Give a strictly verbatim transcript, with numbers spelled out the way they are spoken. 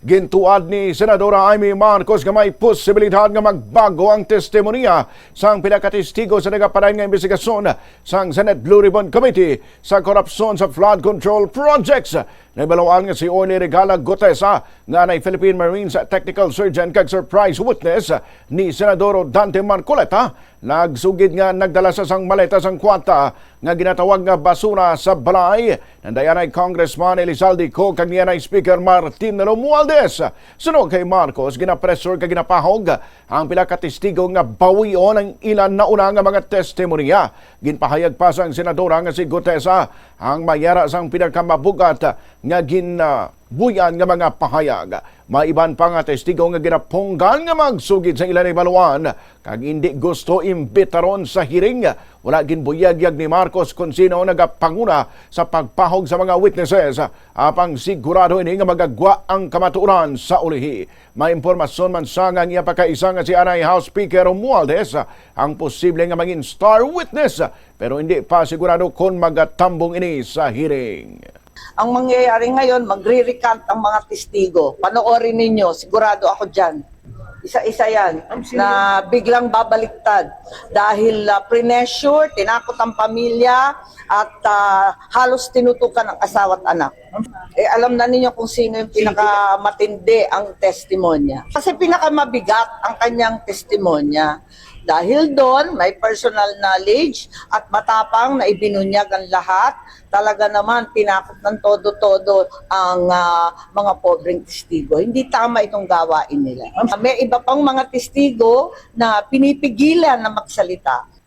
Gintuad ni Senadora Imee Marcos nga may posibilidad nga magbago ang testimonya sang pila ka testigo sa nagapadayon nga imbestigasyon sang Senate Blue Ribbon Committee sa korupsyon sa flood control projects. Nahibaluan nga si Orly Regala Gutesa, nga anay Philippine Marines Technical Surgeon kag surprise witness ni Senador Dante Marcoleta, nagsugid nga nagdala sa sang maleta sang kwarta nga ginatawag nga basura sa balay nanday anay Congressman Elizalde Co kag ni anay Speaker Martin Romualdez. Suno kay Marcos, ginapressure kag ginapahog ang pila ka testigo nga bawion ang ila nauna nga mga testimonya. Ginpahayag pa sang senadora nga si Gutesa ang may ara sang pinakamabugat nga gin, ah, buy-an nga mga pahayag. May iban pa nga testigo nga ginapunggan nga magsugid sa ila nahibaluan, kag indi gusto imbitaron sa hearing. Wala ginbuyagyag ni Marcos kon sino nagapanguna sa pagpahog sa mga witnesses, apang sigurado ini nga magagwa ang kamatuoran sa ulihi. May impormasyon man sa nga ang iya pagkaisa nga si anay House Speaker Romualdez ang posible nga mangin star witness, pero hindi pa sigurado kon magatambong ini sa hearing. Ang mangyayari ngayon, magre-recant ang mga testigo. Panoorin ninyo, sigurado ako dyan. Isa-isa yan na biglang babaliktad dahil, ah, pressure, tinakot ang pamilya at, ah, halos tinutukan ang asawa at anak. Eh, alam na ninyo kung sino yung pinakamatindi ang testimonya. Kasi pinakamabigat ang kanyang testimonya. Dahil doon, may personal knowledge at matapang na ibinunyag ang lahat. Talaga naman, tinakot ng todo-todo ang, ah, mga pobreng testigo. Hindi tama itong gawain nila. May iba pang mga testigo na pinipigilan na magsalita.